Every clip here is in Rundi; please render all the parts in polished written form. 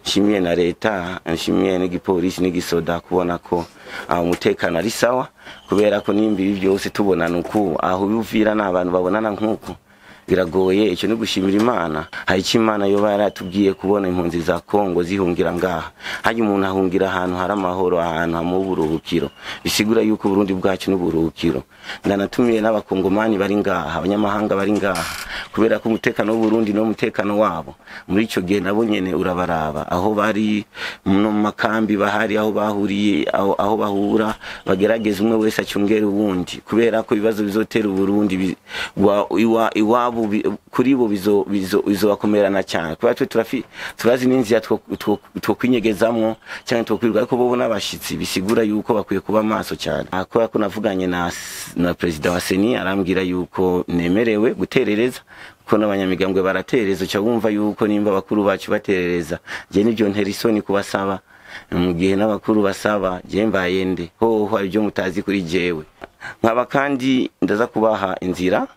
Nshimiye na leta, nshimiye n'igipolisi n'igisoda kubona ko umutekano ari sawa, kubera ko nimba ibi byose tubonana uku aho bivira n'abantu babonana nk'uku biragoye. Icyo ni gushimira Imana. Hari icyo Imana yoba yaratubwiye kubona impunzi za Kongo zihungira ngaha. Hajya umuntu ahungira ahantu hari amahoro, ahantu hamuha uburuhukiro, bisigura yuko Burundi bwacu n'uburuhukiro. Ndanatumiye n'abakongomani bari ngaha, abanyamahanga bari ngaha, kubera ko umutekano w'u Burundi no umutekano wabo muri ico gihe nabo nyene urabaraba aho bari no mu makambi bahari, aho bahuriye, aho bahura, bagerageza umwe wese acungere uwundi, kubera ko ibibazo bizotera u Burundi iwabo kuri bo bizobakomerana cyane, kubera twe turazi n'inzira twokwinyegezamwo cyane twokwirirwa, ariko bo n'abashitsi bisigura yuko bakwiye kuba maso cyane. Kubera ko navuganye na perezida wa Seni, arambwira yuko nemerewe guterereza, ko n'abanyamigambwe baraterereza. Uca wumva yuko nimba abakuru bacu baterereza, je nivyo ntera isoni kubasaba. Mu gihe n'abakuru basaba, je mbaye nde? Hoho hari ibyo mutazi kuri jewe. Nkaba kandi ndaza kubaha inzira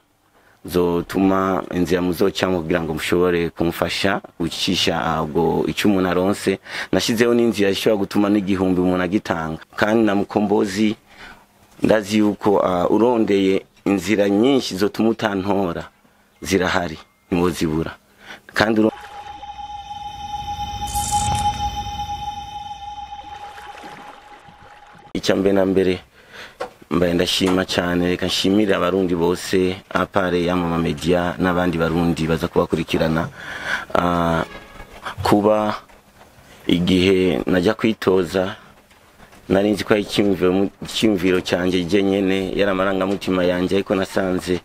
zotuma inzira muzocamo kugira ngo mushobore kumfasha gucisha ubwo icyo umuntu aronse. Nashizeho n'inzira ishobora gutuma n'igihumbi umuntu agitanga. Kandi na Mukombozi ndazi yuko urondeye inzira nyinshi zotuma utantora zirahari, ntiwozibura. Kandi icya mbere na mbere mbaye ndashima cyane, reka nshimire abarundi bose apare ya Mama Media n'abandi barundi baza kubakurikirana. Kuba igihe najya kwitoza nari nzi ko ari icyumviro cyanjye je nyene, yari amarangamutima yanjye, ariko nasanze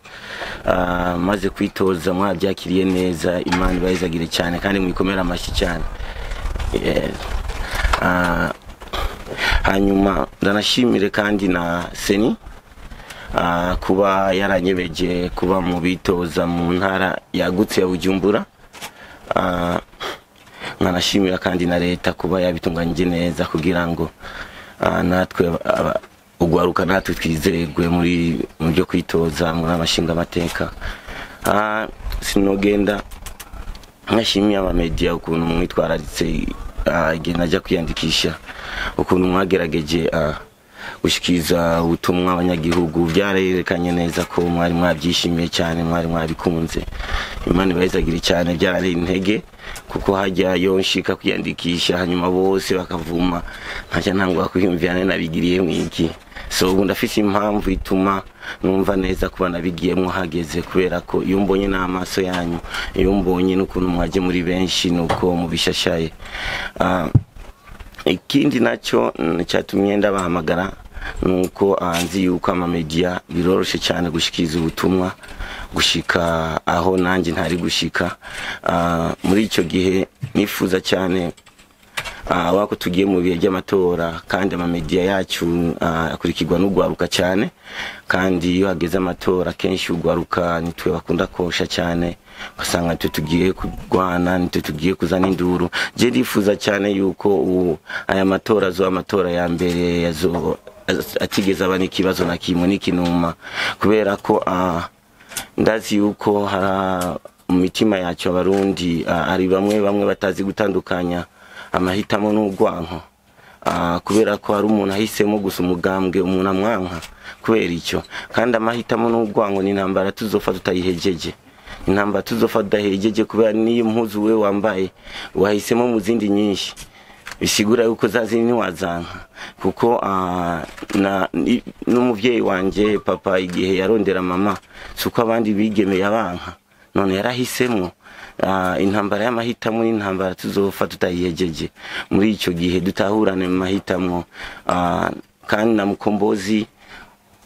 maze kwitoza mwabyakiriye neza. Imana ibayizagire cyane kandi mwikomera amashyi cyane. Hanyuma ndanashimire kandi na Seni kuba yaranyebeje kuba mu bitoza mu ntara yagutse ya Bujumbura. Nkanashimira kandi na leta kuba yabitunganyije neza kugira ngo natwe ugwaruka natwe twizerwe muri mu byo kwitoza muri amashinga amateka. Sinogenda nkashimiye aba media ukuntu mwitwararitse igihe najya kwiyandikisha, ukuntu mwagerageje gushikiza ubutumwa abanyagihugu, byarerekanye neza ko mwari mwabyishimiye cyane, mwari mwabikunze. Imana ibayizagire cyane, byarari intege kuko hajya yonshika kwiyandikisha hanyuma bose bakavuma, ntaca ntangwa kwiyumvira nabigiriye mwiki. So ubu ndafise impamvu ituma numva neza kuba nabigiyemwo hageze, kubera ko iyo mbonye n'amaso yanyu, iyo mbonye n'ukuntu mwaje muri benshi nuko mubishashaye. Ikindi nacyo cyatumye ndabahamagara nuko nzi yuko ama media biroroshe cyane gushikiza ubutumwa gushika aho nanjye ntari gushika. Muri icyo gihe nifuza cyane wako tugiye mu bihe by'amatora, kandi ama media yacu akurikirwa n'ugwaruka cyane, kandi iyo hageze amatora kenshi ugwaruka nitwe bakunda kosha cyane, ugasanga nitwe tugiye kurwana, nitwe tugiye kuzana induru. Je ndifuza cyane yuko aya matora azoba amatora ya mbere atigeze aba n'ikibazo na kimwe n'ikinuma, kubera ko ndazi yuko hari mu mitima yacu abarundi ari bamwe bamwe batazi gutandukanya amahitamo n'urwanko, kubera ko hari umuntu ahisemo gusa umugambwe umuntu amwanka kubera icyo. Kandi amahitamo n'urwanko ni intambara tuzofa tutayihejeje, intambara tuzofa tudahejeje, kubera niyo mpuzu we wambaye wahisemo mu zindi nyinshi, bisigura yuko zazi ntiwazanka. Kuko n'umuvyeyi wanje papa igihe yarondera mama suko abandi bigemeye abanka, none yarahisemo. Intambara y'amahitamo n'intambara tuzofa tutayihejeje. Muri icyo gihe dutahurane mu mahitamo. Kandi na Mukombozi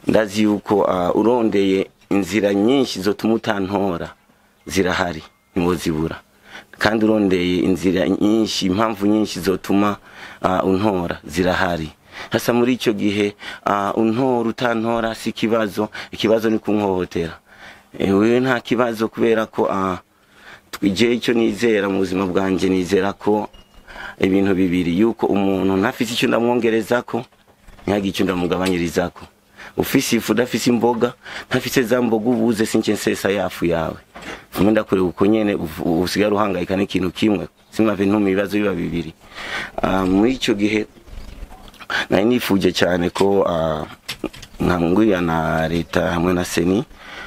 ndazi yuko urondeye inzira nyinshi zotuma utantora zirahari, ntiwozibura. Kandi urondeye inzira nyinshi, impamvu nyinshi zotuma untora zirahari. Hasa muri icyo gihe untora utantora si ikibazo, ikibazo ni kunkohotera. Wewe nta kibazo, kubera ko je icyo nizera mu buzima bwanjye, nizera ko ibintu bibiri, yuko umuntu ntafise icyo ndamwongerezako, ntihagire icyo ndamugabanyirizako. Ufise ifu udafise imboga, ntafise za mboga ubuze since nsesa yafu yawe. Vume ndakureba uko nyene usigara uhangayika n'ikintu kimwe. Simave ntuma ibibazo biba bibiri. Muri ico gihe nari nifuje cyane ko nkangurira na leta hamwe na CENI,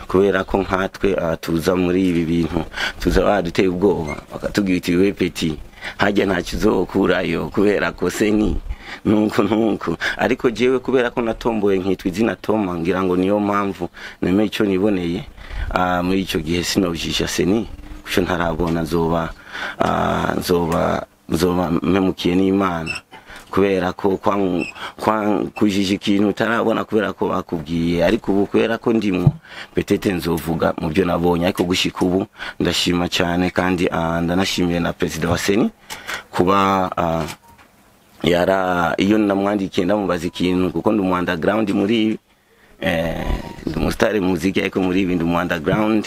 kubera ko nkatwe tuza muri ibi bintu tuza baduteye ubwoba, bakatubwira iti: "We petit, hajya ntacyo uzokurayo kubera ko CENI nuko nuko." Ariko jewe kubera ko natomboye nkitwa izina Toma, ngira ngo niyo mpamvu nemeye icyo niboneye. Muri icyo gihe sinobjisha CENI kuco ntarabona, nzoba mpemukiye n'Imana, kubera ko kujija ikintu utarabona kubera ko bakubwiye. Ariko ubu kubera ko ndimwo, peut-être nzovuga mu byo nabonye. Ariko gushika ubu ndashima cyane, kandi ndanashimiye na perezida wa CENI kuba yara iyo namwandikiye ndamubaza ikintu, kuko ndi umu underground muri ibi, ndi umusitari mu muziki, ariko muri ibi ndi umu underground.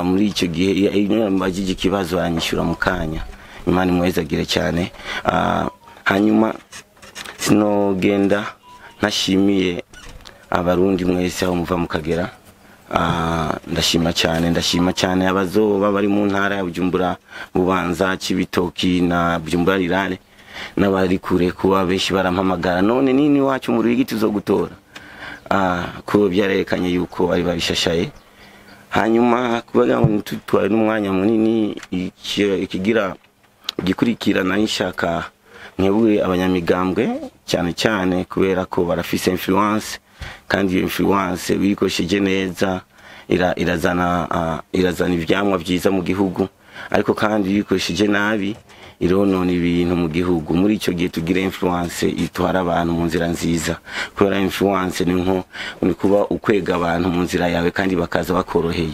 Muri icyo gihe iyo namubajije ikibazo aranyishyura mu kanya. Imana imuhezagire cyane. Hanyuma sinogenda ntashimiye Abarundi mwese aho muva mukagera. Ndashima cyane, ndashima cyane abazoba bari mu ntara ya Bujumbura, Bubanza, Cibitoki na Bujumbura Rirare, n'abari kure, kuba benshi barampamagara: "None nini wacu mu Ruyigi tuzogutora?" Ko byarerekanye yuko bari babishashaye. Hanyuma kubaga ngo ntitutware n'umwanya munini, ikigira igikurikirana, nshaka nkebure abanyamigambwe cyane cyane, kubera ko barafise influence, kandi iyo influence bikoresheje neza irazana ivyamwa vyiza mu gihugu, ariko kandi iyo uyikoresheje nabi ironona ibintu mu gihugu. Muri icyo gihe tugira influence itwara abantu mu nzira nziza, kubera influence ni nko ni kuba ukwega abantu mu nzira yawe kandi bakaza bakoroheye.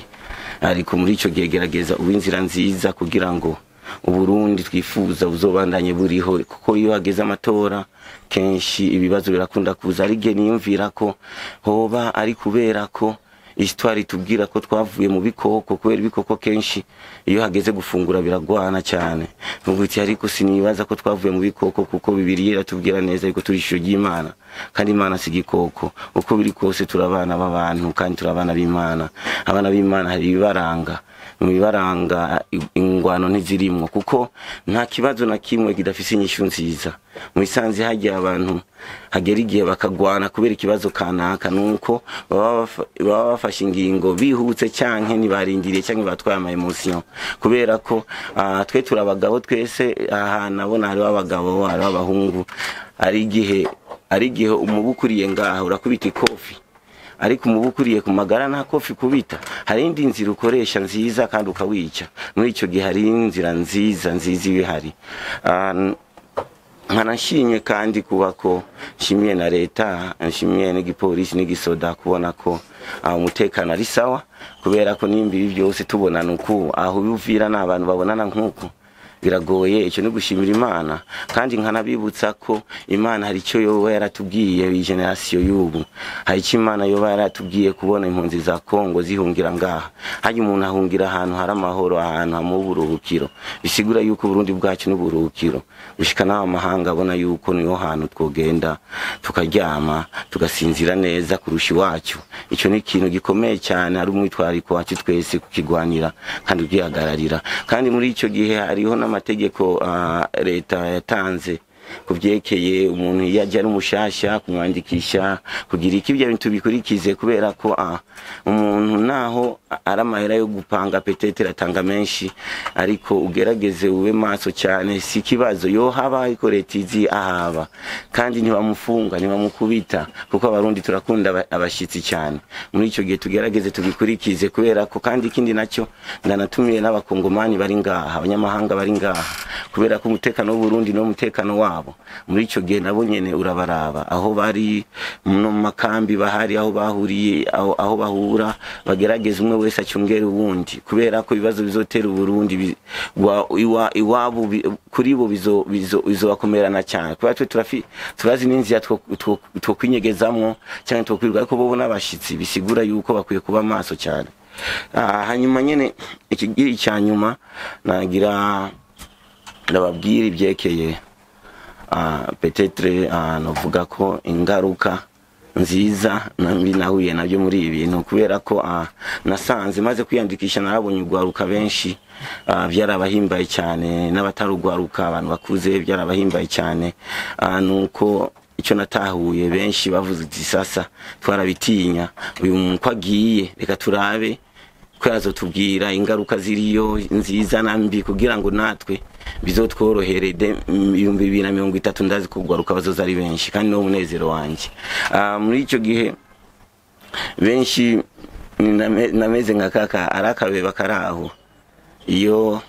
Ariko muri icyo gihe gerageza ube inzira nziza kugira ngo Uburundi twifuza buzobandanye buriho, kuko iyo hageze amatora kenshi ibibazo birakunda kuza. Ari igihe niyumvira ko hoba ari kubera ko histoire itubwira ko twavuye mu bikoko, kubera ibikoko kenshi iyo hageze gufungura biragwana cyane. Nuko iti ariko sinibaza ko twavuye mu bikoko, kuko Bibiliya iratubwira neza ariko turi ishusho ry'Imana, kandi Imana si igikoko. Uko biri kose turabana b'abantu kandi turabana b'Imana. Abana b'Imana hari ibibaranga. Mu bibaranga ingwano ntizirimwo, kuko nta kibazo na kimwe kidafise inyishu nziza. Mu isanzi hagiye abantu hagera igihe bakagwana kubera ikibazo kanaka, nuko baba bafashe ingingo bihutse canke ntibarindiriye canke batwaye ama émotion, kubera ko twe turi abagabo twese aha. Nabona hariho abagabo, hariho abahungu. Ari igihe umubu ukuriye ngaha urakubita ikofi, ariko umubu ukuriye ku magara nta kofi kubita. Hari indi nzira ukoresha nziza kandi ukawica. Muri icyo gihe hari inzira nziza nziza iba ihari. Nkanashimye kandi kuba ko nshimiye na leta, nshimiye n'igipolisi n'igisoda, kubona ko umutekano ari sawa, kubera ko nimba ibi byose tubonana uku, aho bivira n'abantu babonana nk'uku biragoye. Icyo ni gushimira Imana, kandi nkanabibutsa ko Imana hari icyo yoba yaratubwiye. Iyi génération y'ubu hari icyo Imana yoba yaratubwiye, kubona impunzi za Kongo zihungira ngaha. Hajya umuntu ahungira ahantu hari amahoro, ahantu hamuha uburuhukiro. Bisigura yuko Uburundi bwacu n'uburuhukiro gushika n'aho amahanga abona yuko niho hantu twogenda tukaryama tugasinzira neza kurusha iwacu. Icyo ni ikintu gikomeye cyane, ari umwitwariko wacu twese kukigwanira kandi ukihagararira. Kandi muri icyo gihe hariho n'amategeko leta yatanze ku byerekeye umuntu iyo ajya ari umushasha, kumwandikisha, kugira iki, ibyo bintu tubikurikize, kubera ko umuntu naho ari amahera yo gupanga peut-être atanga menshi, ariko ugerageze ube maso cyane. Si ikibazo yo haba, ariko leta izi ahaba kandi ntibamufunga, ntibamukubita, kuko Abarundi turakunda abashitsi cyane. Muri icyo gihe tugerageze tubikurikize, kubera ko kandi ikindi nacyo ndanatumiye n'Abakongomani bari ngaha, abanyamahanga bari ngaha, kubera ko umutekano w'Uburundi n'umutekano wabo muri icyo gihe nabo nyene urabaraba. Aho bari no mu makambi bahari, aho bahuriye, aho bahura, bagerageza umwe wese acungere uwundi, kubera ko ibibazo bizotera Uburundi iwabo kuri bo bizobakomerana cyane, kubera twe turazi n'inzira twokwinyegezamwo cyangwa twokwirirwa, ariko bo n'abashitsi, bisigura yuko bakwiye kuba maso cyane. Hanyuma nyene ikigira icya nyuma nagira ndababwira ibyekeye, peut-être novuga ko ingaruka Nziza na mbi nahuye nabyo muri ibi bintu, kubera ko nasanze maze kwiyandikisha narabonye ugwaruka benshi, byarabahimbaye cyane, n'abatarugwaruka, abantu bakuze, byarabahimbaye cyane. Nuko icyo natahuye, benshi bavuze ati: "Sasa twarabitinya, uyu muntu ko agiye, reka turabe ko yazotubwira ingaruka ziriyo nziza na mbi, kugira ngo natwe bizotworohere 2030." Ndazi ko ugwaruka bazoza ari benshi, kandi niwo munezero wanje. Muri icyo gihe benshi nameze nka kaka ari akabeba kari aho. Iyo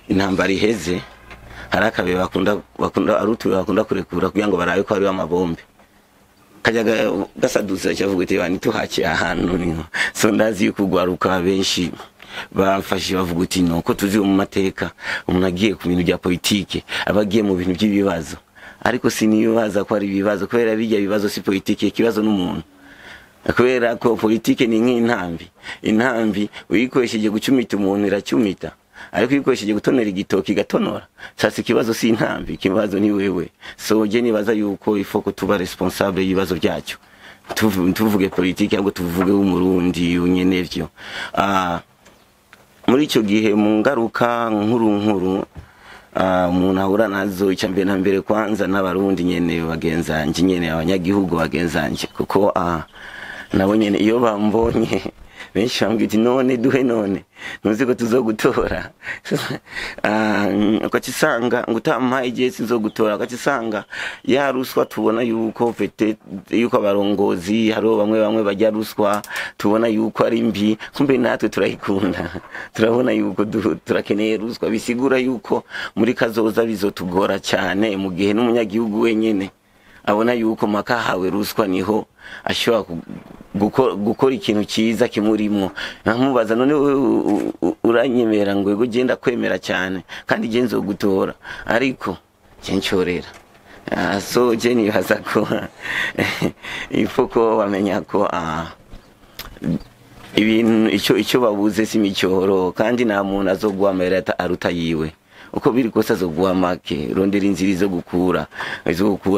intambara iheze, hari akabeba bakunda ari utubeba bakunda kurekura kugira ngo barabe ko hariho amabombe, kajya gasaduza cyavuga ati: "Ntituhace ahantu niho." So ndazi yuko ugwaruka benshi bamfashe bavuga uti: "Nuko tuzi mu mateka, umuntu agiye ku bintu bya politike aba agiye mu bintu by'ibibazo." Ariko sinibaza ko ari ibibazo, kubera bijya bibazo si politike, ikibazo n'umuntu, kubera ko politike ni nk'intambi. Intambi uyikoresheje gucumita umuntu iracumita, ariko uyikoresheje gutonora igitoki igatonora. Sasa ikibazo si intambi, ikibazo ni wewe. So je nibaza yuko il faut ko tuba responsable y'ibibazo byacyo. Tuvuge politike ahubwo tuvuge w'Umurundi nyene vyo. Muri icyo gihe, mu ngaruka nkuru nkuru umuntu ahura nazo, icya mbere na mbere kwanza n'Abarundi nyene bagenzanje nyene, abanyagihugu bagenzanje, kuko nabo nyene iyo bambonye benshi bambwira ati: "None duhe, none ntuzi ko tuzogutora?" Ukacisanga ngo utampaye igihe sinzogutora. Ukacisanga ya ruswa tubona yuko peut-être yuko abarongozi hariho bamwe bamwe bajya ruswa, tubona yuko ari mbi, kumbe natwe turayikunda, turabona yuko turakeneye ruswa. Bisigura yuko muri kazoza bizotugora cyane, mu gihe n'umunyagihugu wenyene abona yuko mpaka ahawe ruswa niho ashobora gukora ikintu cyiza kimurimwo. Nkamubaza: "None wewe uranyemera?" Ngo: "Yego, genda kwemera cyane, kandi je nzogutora, ariko je ncorera." So je nibaza ko ifo ko bamenya ko ibintu icyo babuze si imicyoro, kandi nta muntu azoguha amahera aruta yiwe. Uko biri kose azoguha make. Rondera inzira izo gukura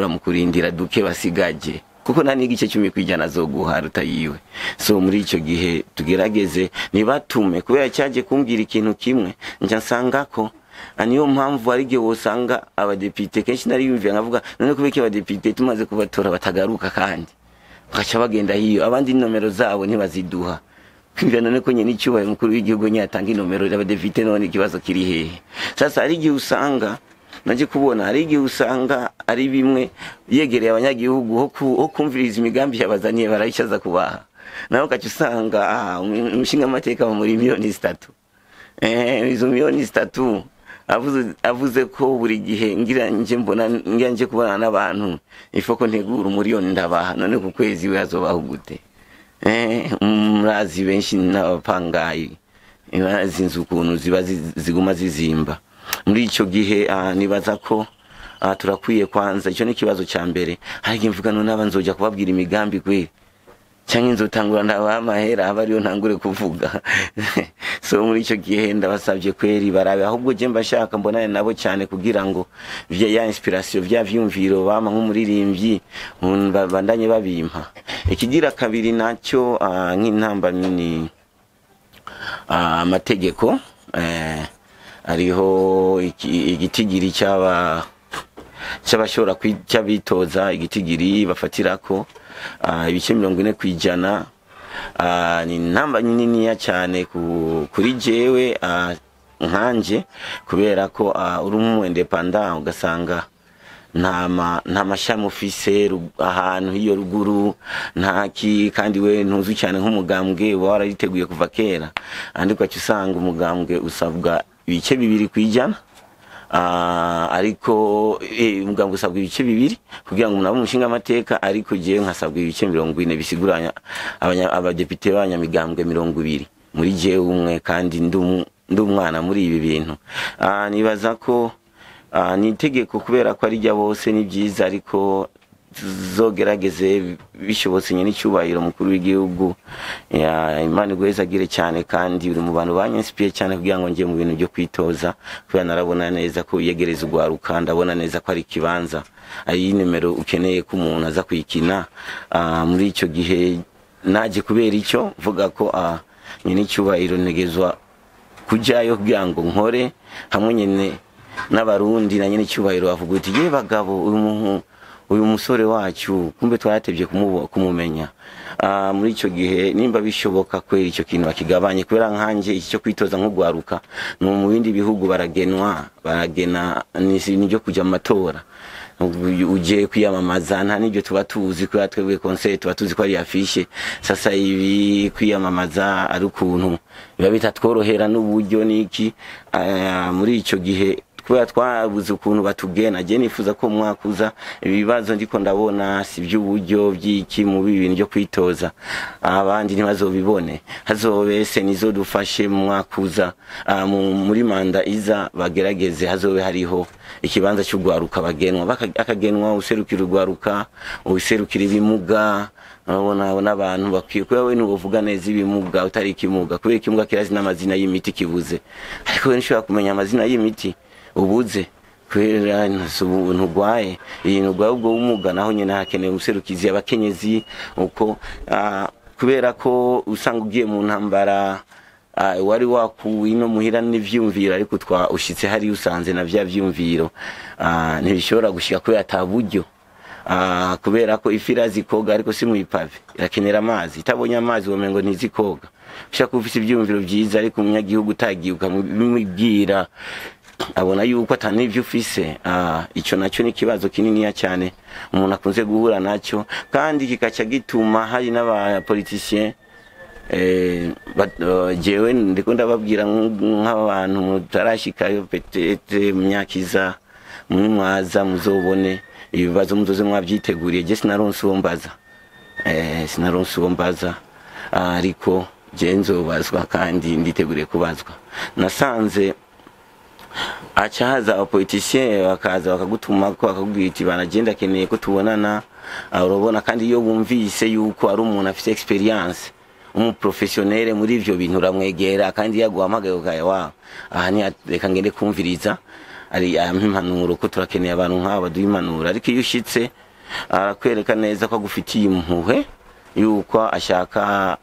mu kurindira duke basigaje, kuko nta n'igice 10% azoguha aruta yiwe. So muri icyo gihe tugerageze ntibatume, kubera cyaje kumbwira ikintu kimwe nja nsanga ko niyo mpamvu hari igihe wosanga abadepite kenshi nariyumviye nkavuga: "None kubera iki abadepite tumaze kubatora batagaruka, kandi bagaca bagenda hiyo, abandi inomero zabo ntibaziduha?" Kwumvira none ko nyene icyubahiro umukuru w'igihugu nyatanga inomero y'abadepite, none ikibazo kiri hehe? Sasa hari igihe usanga naje kubona, hari igihe usanga ari bimwe yegereye abanyagihugu ho kumviriza imigambi yabazaniye, barayicaza kubaha nawe, ugaca usanga umushingamateka muri 3 miliyoni. Izo 3 miliyoni avuze ko buri gihe ngira nje mbona, ngira nje kubonana n'abantu, ifo ko ntegura 1 miliyoni ndabaha, none ku kwezi we azobaho gute? Murazi benshi n'abapangayi, bazi inzu ukuntu ziba ziguma zizimba. Muri icyo gihe nibaza ko turakwiye kwanza, icyo ni ikibazo cya mbere. Hari igihe mvuga: "None aba nzoja kubabwira imigambi kweli, cyangwa nzotangura ndabaha amahera, aba ariyo ntangure kuvuga?" So muri icyo gihe ndabasabye kweri barabe, ahubwo je mbashaka mbonane nabo cyane, kugira ngo vya ya inspiration, vya vyumviro bama nk'umuririmbyi, bandanye babimpa. Ikigira kabiri nacyo, nk'intambamyi ni amategeko. Hariho igitigiri cy'abashobora cy'abitoza, igitigiri bafatirako ibice 40%. Ni namba niniya cyane kuri jewe, nkanje, kubera ko uri umu indépendant, ugasanga nta mashami ufise ahantu hiyo ruguru, ntaki, kandi we ntuzi cyane nk'umugambwe uba warariteguye kuva kera. Andi ugaca usanga umugambwe usabwa ibice 2%, ariko umugambwe usabwa ibice 2 kugira ngo umuntu abe umushinga amateka, ariko jewe nkasabwa ibice 40, bisiguranya abadepite b'abanyamigambwe 20 muri jewe umwe, kandi ndi umwana muri ibi bintu. Nibaza ko ni itegeko, kubera ko ari rya bose, ni byiza, ariko Bazogerageze bishobotse nyene icyubahiro mukuru w'igihugu ya Imana igwezagire cyane, kandi uri mu bantu banyinspiye cyane kugira ngo ngiye mu bintu byo kwitoza, kubera narabona neza ko yegereza ugwaruka, ndabona neza ko ari ikibanza, ari nimero ukeneye ko umuntu aza kuyikina. Muri icyo gihe naje kubera icyo mvuga ko nyene icyubahiro ntegezwa kujayo kugira ngo nkore hamwe nyene n'abarundi na nyene icyubahiro bavuga uti: "Ye bagabo, uyu musore wacu kumbe twaratevye kumumenya." Muri icyo gihe nimba bishoboka kwera icyo kintu bakigabanye, kubera nkanje iki cyo kwitoza nk'ugwaruka no mu bindi bihugu baragenwa, baragena niryo kuja mu matora, ugiye kwiyamamaza nta n'ibyo tuba tuzi, kubera twebwe conseil tuba tuzi ko ari affiche. Sasa ibi kwiyamamaza ari ukuntu biba bitatworohera n'uburyo niki. Muri icyo gihe kubera twabuze ukuntu batugena, je nifuza ko umwaka uza ibibazo ndiko ndabona si by'uburyo by'iki mu bintu byo kwitoza, abandi ntibazobibone, hazobe se nizo dufashe mu mwaka uza, muri manda iza bagerageze hazobe hariho ikibanza cy'ugwaruka bagenwa, akagenwa userukira ugwaruka, userukira ibimuga. Urabona n'abantu bakwiye kuba we ntubuvuga neza ibimuga utari ikimuga, kubera ikimuga kirazi n'amazina y'imiti kibuze, ariko we ntushobora kumenya amazina y'imiti ubuze kubera ntugwaye iyi ntugwaye ubwo bumuga. Naho nyine hakenewe umuserukizi, abakenyezi uko, kubera ko usanga ugiye mu ntambara, wari wakuwe ino muhira n'ivyumviro, ariko twa ushitse hari usanze na vya vyumviro ntibishobora gushika kubera ata buryo. Kubera ko ifi irazi koga ariko si mw'ipave, irakenera amazi, itabonye amazi womengo ntizi koga. Ushaka kuba ufise ivyumviro vyiza, ariko umunyagihugu utagiye ukamubwira abona yuko ata n'ivyo ufise. Ico naco ni ikibazo kininiya cyane umuntu akunze guhura nacyo, kandi kikaca gituma hari n'abapoliticiens jewe ndiko ndababwira nk'abantu mutarashikayo, peut-être mu myaka iza mwaza muzobone ibibazo muzoze mwavyiteguriye. Je sinaronse uwo mbaza, sinaronse uwo mbaza, ariko je nzobazwa kandi nditeguriye kubazwa. Nasanze aca haza abapoliticiens bakaza bakagutuma ko bakakubwira iti: "Bana, je ndakeneye ko tubonana." Urabona, kandi iyo bumvise yuko ari umuntu afite expérience, umuprofessionnel muri ivyo bintu, uramwegera, kandi yaguhamagaye ukaya wa aha ni reka ngende kumviriza ari ampa impanuro, ko turakeneye abantu nk'aba baduha impanuro. Ariko iyo ushitse arakwereka neza ko agufitiye impuhwe, yuko ashaka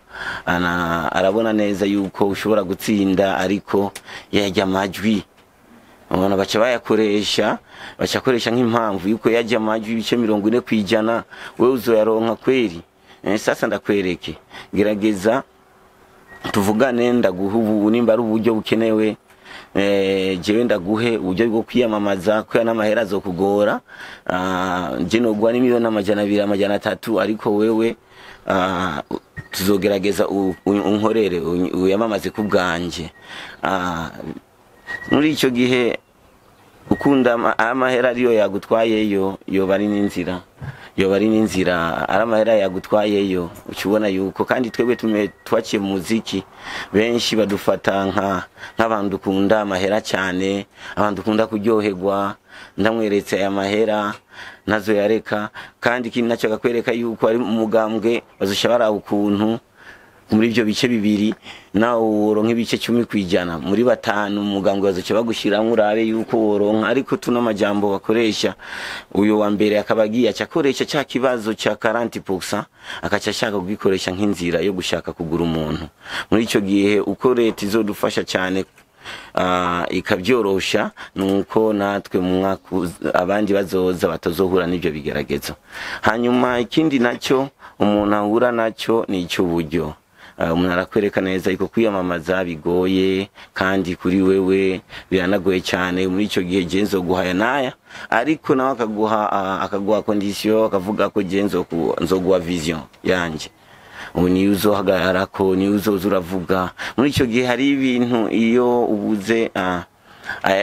arabona neza yuko ushobora gutsinda, ariko yajya amajwi ubona baca bayakoresha, bacakoresha nk'impamvu yuko yajya amajwi ibice 40%, wewe uzoyaronka kweri? Sasa ndakwereke, gerageza tuvugane, ndaguha ubu nimba ari uburyo bukenewe, jewe ndaguhe uburyo bwo kwiyamamaza kubera n'amahera azokugora. Je noguha n'imiliyoni 200, 300, ariko wewe tuzogerageza unkorere uyamamaze ku bwanje. Muri icyo gihe ukunda amahera ariyo yagutwayeyo, yoba ari n'inzira, yoba ari n'inzira ari amahera yagutwayeyo, uca ubona yuko kandi twebwe tume twaciye mu muziki, benshi badufata nk'abantu dukunda amahera cyane, abantu dukunda kuryoherwa. Ndamweretse aya mahera nazo yareka, kandi ikindi nacyo akakwereka yuko ari umugambwe bazosha baraba ukuntu muri ibyo bice bibiri nawe woronka ibice 10% muri batanu, umugambwe bazoca bagushiramwo urabe yuko woronka. Ariko tuno amajambo bakoresha, uyu wa mbere akaba agiye aca akoresha cya kibazo ca 40%, akaca ashaka kugikoresha nk'inzira yo gushaka kugura umuntu. Muri ico gihe uko leta izodufasha cyane, ikabyorosha, nuko natwe mu mwaka abandi bazoza batazohura n'ibyo bigeragezo. Hanyuma ikindi nacyo umuntu ahura nacyo ni icy'uburyo. Umuntu arakwereka neza yuko kwiyamamaza bigoye, kandi kuri wewe biranagoye cyane. Muri icyo gihe je nzoguhaya naya, ariko nawe akaguha condition, akavuga ko je nzoguha vision yanje, ubu niyo uzohagararako, niyo uzoza uravuga. Muri icyo gihe hari ibintu iyo ubuze,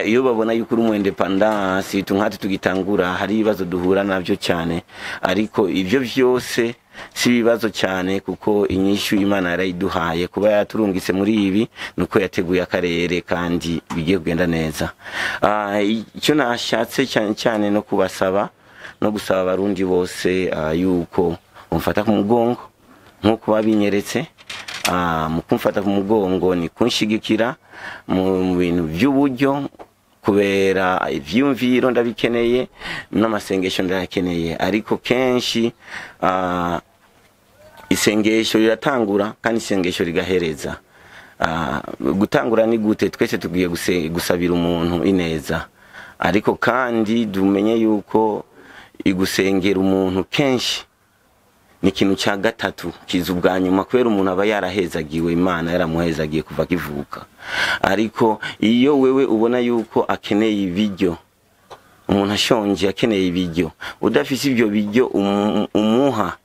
iyo babona yuko uri umu indépendant, surtout nkatwe tugitangura, hari ibibazo duhura navyo cyane. Ariko ibyo byose si ibibazo cyane, kuko inyishu Imana yarayiduhaye. Kuba yaturungitse muri ibi nuko yateguye akarere kandi bigiye kugenda neza. Icyo nashatse cyane cyane no kubasaba no gusaba abarundi bose yuko umfata ku mugongo nk'uko babinyeretse. Mu kumfata ku mugongo ni kunshigikira mu bintu by'uburyo, kubera ivyumviro ndabikeneye n'amasengesho ndayakeneye, ariko kenshi isengesho riratangura kandi isengesho rigahereza. Gutangura ni gute? Twese tugiye gusabira umuntu ineza, ariko kandi dumenye yuko igusengera umuntu kenshi ni ikintu cya gatatu kiza ubwa nyuma, kubera umuntu aba yarahezagiwe, Imana yaramuhezagiye kuva akivuka. Ariko iyo wewe ubona yuko akeneye ibiryo, umuntu ashonje akeneye ibiryo, udafise ibyo biryo umuha,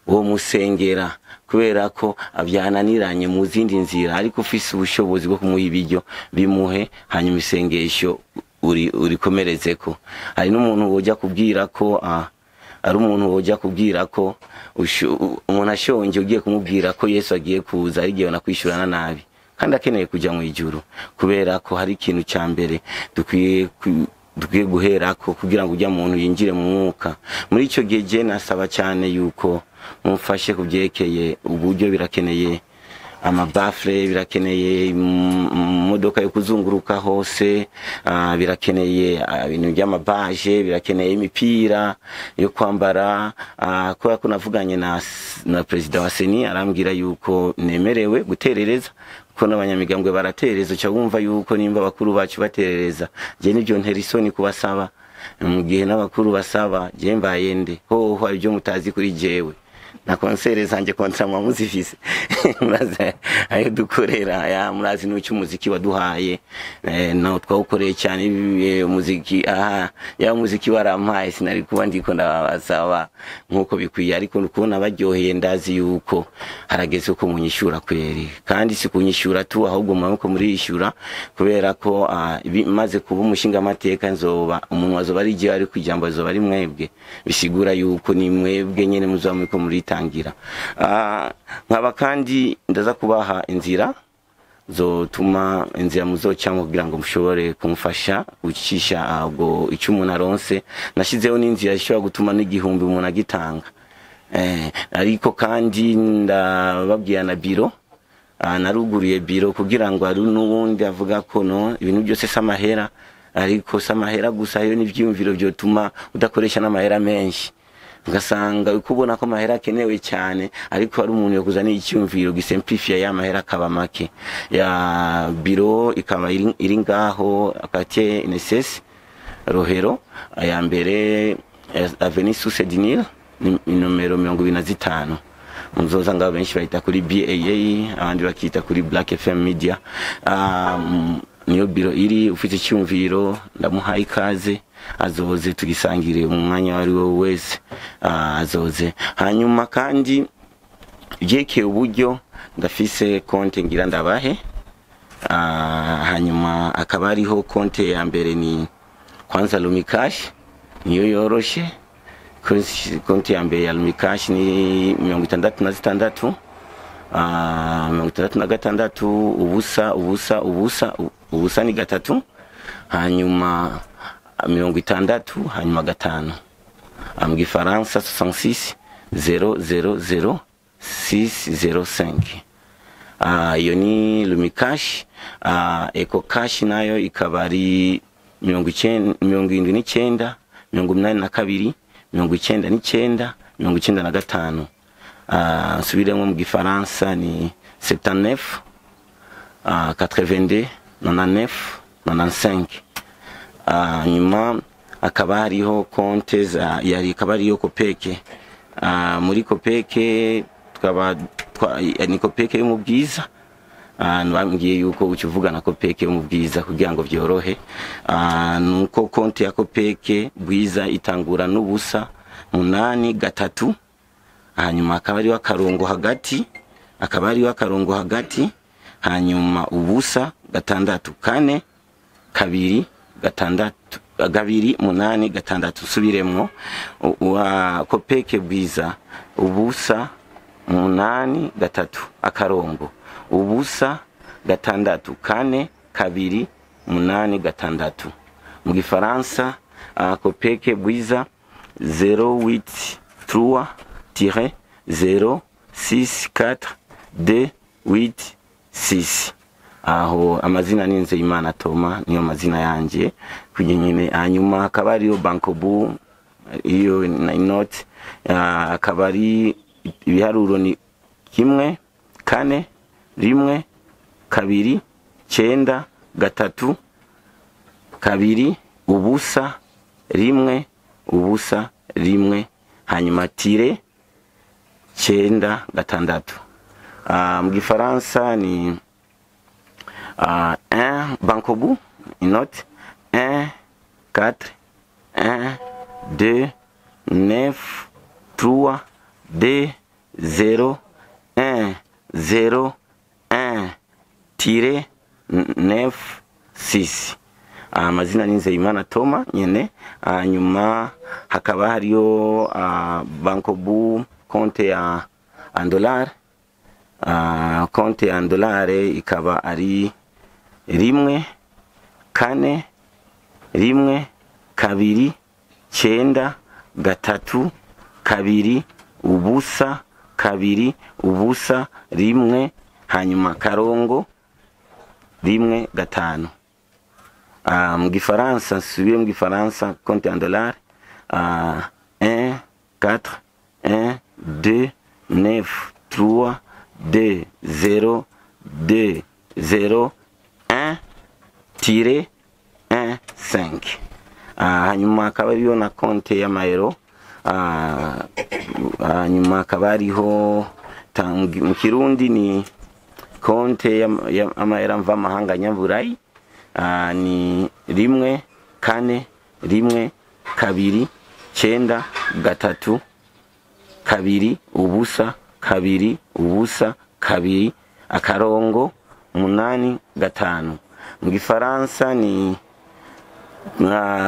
uwo musengera kubera ko abyananiranye mu zindi nzira, ariko ufise ubushobozi bwo kumuha ibiryo bimuhe, hanyuma isengesho urikomerezeko. Hari n'umuntu wojya kubwira ko ari umuntu wojya kubwira ko umuntu ashonje, ugiye kumubwira ko Yesu agiye kuza, ari igihe nakwishyurana nabi kandi akeneye kujya mu ijuru, kubera ko hari ikintu cya mbere dukwiye guherako kugira ngo ujya muntu yinjire mu mwuka. Muri icyo gihe je nasaba cyane yuko mumfashe kubyerekeye uburyo, birakeneye amabafure, birakeneye imodoka yo kuzunguruka hose, birakeneye ibintu by'amabaje, birakeneye imipira yo kwambara, kubera ko navuganye na perezida wa CENI, arambwira yuko nemerewe guterereza, kuko n'abanyamigambwe baraterereza. Uca wumva yuko nimba abakuru bacu baterereza, je nivyo ntera isoni kubasaba. Mu gihe n'abakuru basaba, je mbaye nde? Hoho hari ibyo mutazi kuri jewe na konsere zanje, kontra muzifise, murazi ayo dukorera ya, murazi n'uco umuziki waduhaye, nawo twawukoreye cyane umuziki. Aha ya umuziki warampaye, sinari kuba ndiko ndabasaba nkuko bikwiye, ariko kubona baryoheye, ndazi yuko harageze ko munyishura kweri, kandi si kunyishura tu, ahubwo muko murishura, kubera ko maze kuba umushinga amateka nzoba umuntu azoba ari gihe, ariko ijambo azoba ari mwebwe, bisigura yuko ni mwebwe nyene muzoba muriko muritangira. Nkaba kandi ndaza kubaha inzira zotuma inzira muzocamo kugira ngo mushobore kumfasha gucisha ubwo icyo umuntu aronse. Nashizeho n'inzira ishobora gutuma n'igihumbi umuntu agitanga, ariko kandi ndababwira na biro, naruguriye biro kugira ngo hari n'uwundi avuga ko no ibintu byose samahera, ariko samahera gusa, yo n'ivyiyumviro byotuma udakoresha n'amahera menshi, ugasanga uko ubona ko amahera akenewe cyane, ariko hari umuntu yokuzana icyumviro gisimplifia ya mahera akaba make. Ya biro ikaba iri ngaho quartier INSS Rohero ya mbere, avenue Source du Nil, ni nomero 25. Muzoza ngaho, benshi bayita kuri BAA, abandi bakita kuri Black FM Media. Niyo biro iri. Ufite icyumviro ndamuhaye ikaze, azoze tugisangire mu mwanya wari wo wese, azoze. Hanyuma kandi byekeye uburyo, ndafise konte ngira ndabahe. Hanyuma akaba ariho konte ya mbere ni kwanza Lumicash, niyo yoroshe. Konti ya mbere ya Lumicash ni 66, 66, 0 0 0 0 ni 3, hanyuma 60, hanyuma 5. Mu gifaransa 66 0 0 0 6 0 5. Iyo ni Lumicash. Eco Cash nayo ikaba ari 79, 82, 99, 95. Nsubiremo, mu gifaransa ni 79 82 99 95. Nyuma akaba hariho konte za yari, akaba ariyo Kopeke. Muri Kopeke tukaba ni Kopeke yo mu Bwiza. Bambwiye yuko ukivuga na Kopeke yo mu Bwiza kugira ngo byorohe. Nuko konte ya Kopeke Bwiza itangura n'ubusa 8 3, hanyuma akaba ariho akarongo hagati, akaba ariho akarongo hagati, hanyuma ubusa 6 4 2 6 2 8 6. Subiremwo, wa Kopeke Bwiza ubusa 8 3 akarongo ubusa 6 4 2 8 6. Mu gifaransa Kopeke Bwiza 083 tiret 0 6 4 2 8 6. Aho amazina ni Nzeyimana Toma, niyo mazina yanje kugira nyine. Hanyuma hakaba hariyo Bankobu, iyo na inoti, akaba ari ibiharuro ni 1 4 1 2 9 3 2 0 1 0 1, hanyuma tire 9 6. Mu gifaransa ni 1 Bankobu inoti 1 4 1 2 9 3 2 0 1 0 1 tire 9 6. Amazina ni Nzeyimana Toma nyene. Hanyuma hakaba hariyo Bankobu konte ya andolare, konte ya andolare ikaba ari 1 4 1 2 9 3 2 0 2 0 1, hanyuma karongo 1 5. Mu gifaransa, nsubire mu gifaransa, konte en dollar 1 4 1 2 9 3 2 0 2 0 1 tire 1 5. Hanyuma akaba ariyo na konte y'amayero. Hanyuma akaba ariho mu kirundi ni konte y'amayero mvamahanga nyaburayi, ni 1 4 1 2 9 3 2 0 2 0 2 akarongo 8 5. Mu gifaransa ni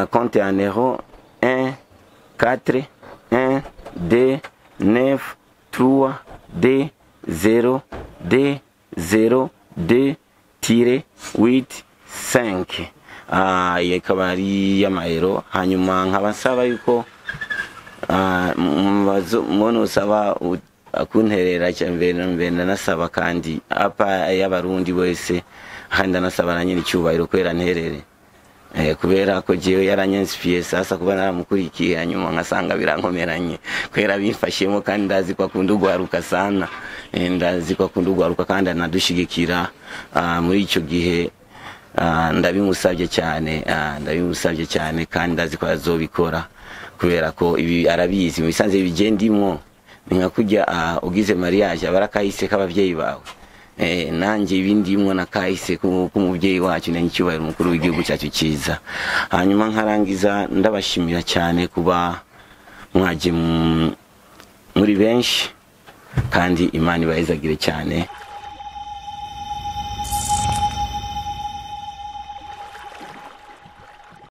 konte en euro 1 4 1 2 9 3 2 0 2 0 2 tire 8 5. Ikaba ari y'amayero. Hanyuma nkaba nsaba yuko mwono usaba kunterera mbere ndanasaba kandi apa y'abarundi wese, kandi ndanasaba na nyiri cyubahiro kwera nterere, kubera ko jewe yaranyensipiye sasa kuba naramukurikiye, hanyuma nkasanga birankomeranye kwera bimfashemo, kandi ndazi ko akunda ugwaruka sana, ndazi ko akunda ugwaruka kandi anadushigikira muri ico gihe. Ndabimusabye cyane, ndabimusabye cyane kandi ndazi ko azobikora kubera ko ibi arabizi mu bisanzwe bigendimwo ni nka kujya ugize mariage abarakahise k'abavyeyi bawe. Nanjye ibindimwo nakahise k'umuvyeyi wacu na n'icyubahiro umukuru w'igihugu cyacu cyiza. Hanyuma nkarangiza ndabashimira cyane kuba mwaje muri benshi, kandi Imana ibahezagire cyane.